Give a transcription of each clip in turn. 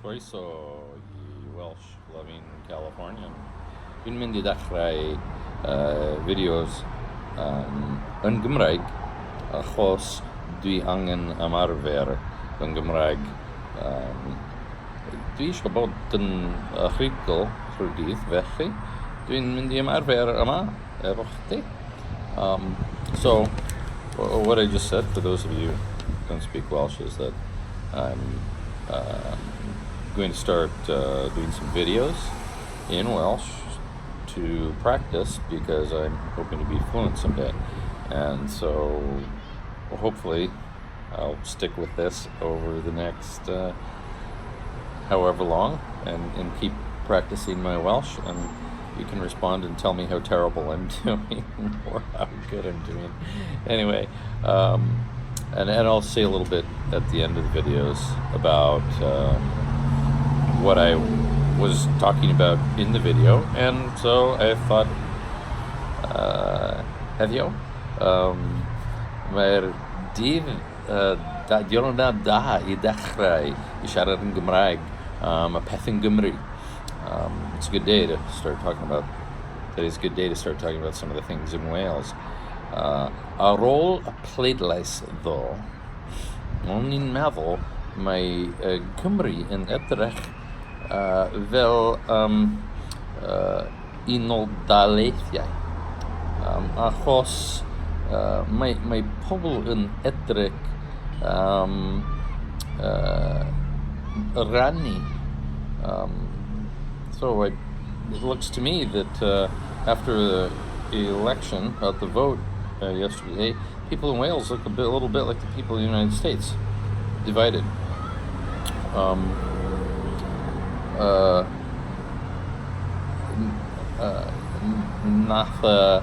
Croeso i Welsh Loving Californian. Dwi'n mynd i ddechrau fideos yn Gymraeg achos dwi angen ymarfer yn Gymraeg. Dwi eisiau bod yn rhugl rhyw dydd, felly dwi'n mynd i ymarfer yma efo chdi. So, what I just said, for those of you who don't speak Welsh, is that I'm going to start doing some videos in Welsh to practice because I'm hoping to be fluent someday. And so hopefully I'll stick with this over the next however long and keep practicing my Welsh, and you can respond and tell me how terrible I'm doing or how good I'm doing. Anyway, and I'll say a little bit at the end of the videos about what I was talking about in the video. And so I thought, heddiw, mae'r dydd, da, diwrnod da i dechrau i siarad yn Gymraeg am y peth yn Gymru. It's a good day to start talking about, today's a good day to start talking about some of the things in Wales. Ar ôl y pleidlais ddoe, o'n i'n meddwl mae Cymru yn edrych fel Unol Daleithiau. Achos mae pobl yn edrych rannu. So it looks to me that after the election, about the vote yesterday, people in Wales look a little bit like the people in the United States, divided. Nath y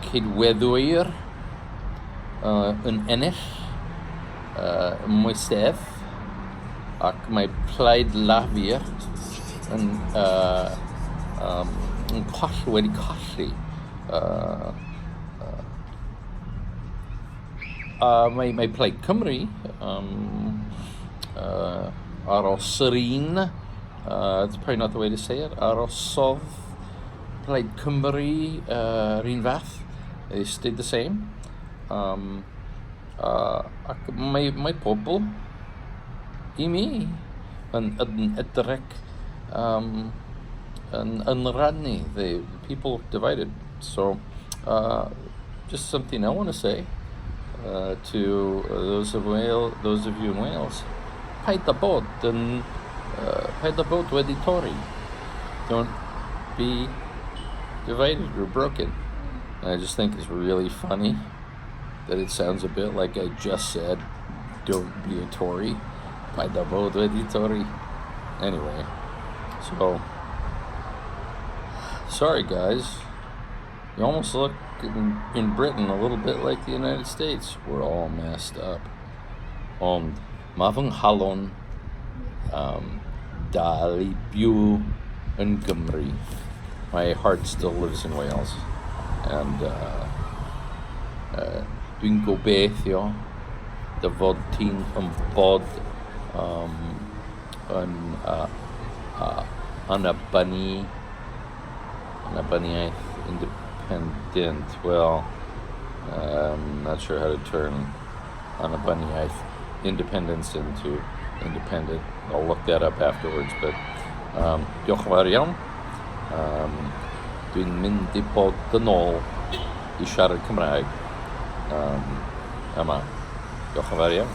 Ceidwadwyr yn ennill mwy sedd ac mae Plaid Lafur yn wedi colli. A mae Plaid Cymru aros yr un, it's probably not the way to say it, arosodd Plaid Cymru yr un fath, they stayed the same. Ac mae pobl i mi yn edrych yn rannu. The people divided. So, just something I want to say to those of you in Wales. Paid â bod wedi torri. Don't be divided or broken. And I just think it's really funny that it sounds a bit like I just said, "Don't be a Tory." Paid â bod wedi torri. Anyway, so sorry, guys. You almost look in Britain a little bit like the United States. We're all messed up. Ond mae fy nghalon dal i byw yn Gymru. My heart still lives in Wales. And dwi'n gobeithio dy fod ti'n yn bod yn annibyniaeth, independent. Well, I'm not sure how to turn annibyniaeth, independence, into independent. I'll look that up afterwards, but diolch yn fawr iawn. Dwi'n mynd i bod yn ôl i siarad Cymraeg yma. Diolch yn fawr iawn.